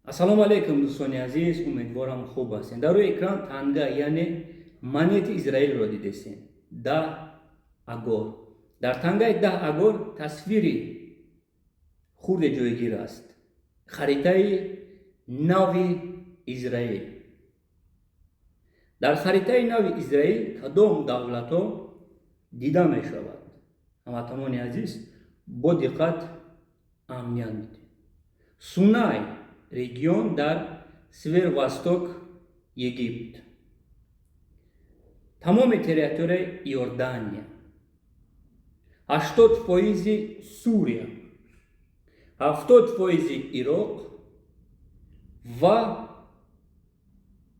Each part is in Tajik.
Ассалому алайкум, дӯстони азиз, умедворам, хуб ҳастем. Дар рӯи экран танга, яъне монети Израилро дидесем, 10 агор. Дар тангаи 10 агор тасвири хурде ҷойгир аст, харитаи нави Израил. Дар харитаи нави Израил кадом давлатҳо дида мешавад? Ҳамватанони азиз, бо диққат аҳамият медиҳед. Сунай, регион дар северо-восток Египт, тамоми территорияи Иордания, 80 фоизи Сурия, 70 фоизи Ироқ ва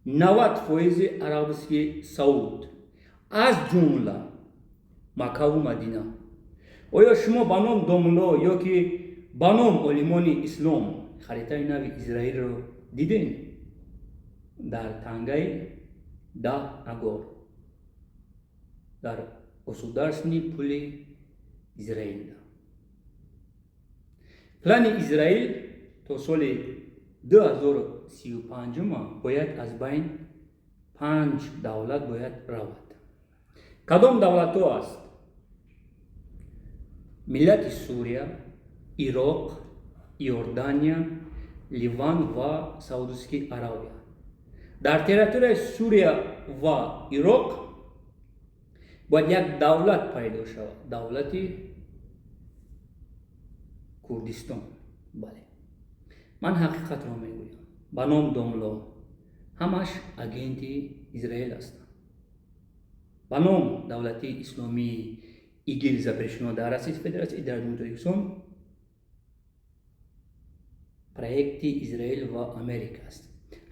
90 фоизи Арабский Сауд, аз ҷумла Маккаву Мадина. Оё шумо ба ном домло ё ки ба ном олимони ислом харитаи нави Израилро дидем дар тангаи 10 агор, дар государственный пули Израилда? Плани Израил то соли 2035 бояд аз байн панҷ давлат бояд равад. Кадом давлатҳо аст? Миллати Сурия, Ироқ, Иордания, Ливан ва Саудовский Аравия. Дар территорияи Сурия ва Ироқ бояд як давлат пайдо шавад, давлати Курдистон. Бале, ман ҳақиқатро мегӯям. Ба ном домло ҳамаш агенти Израил ҳастанд. Ба ном давлати исломии ИГИЛ, запрещено дар Российской Федерация, дар Ҷумҳурии Тоҷикистон проекти Израил ва Америка аст.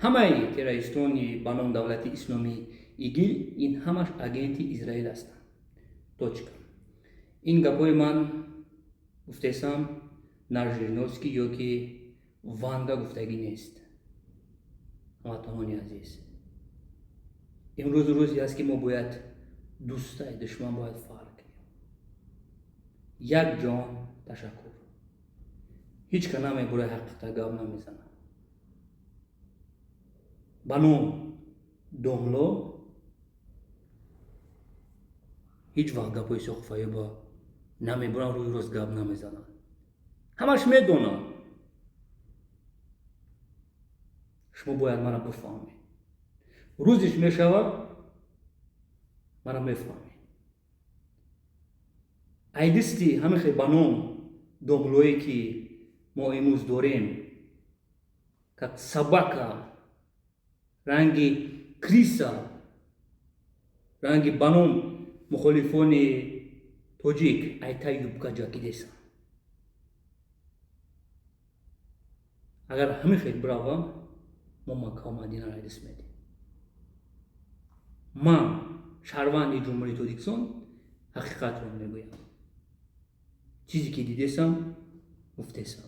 Ҳамаи террористони ба ном давлати исломии ИГИЛ, ин ҳамаш агенти Израил ҳастанд. Точка. Ин гапҳои ман гуфтесам, на Жириновский ё ки Ванга гуфтагӣ нест. Ҳамватанони азиз, имрӯз рӯзе аст, ки мо бояд дӯстаи душман бояд фарқ кунем. Як ҷон ташаккур. Ҳеҷ ка намебурад, ҳақиқата гап намезанад. Ба ном домло ҳеҷ вақт гапҳои соқфаёба намебуранд, рӯи рост гап намезананд. Ҳамаш медонанд. Шумо бояд мара бифаҳмед. Рӯзиш мешавад, мара мефаҳмед. Айдисти ҳамин хел ба ном домлое, ки мо имрӯз дорем, как собака, ранги крыса, ранги ба ном мухолифони тоҷик айта юбка ҷакидесан. Агар ҳамин хел бирава, мо Маккаву Мадинаро айдис медиҳем. Ман шаҳрванди Ҷумҳурии Тоҷикистон ҳақиқатро мегӯям. Чизе ки дидесам, гуфтесам.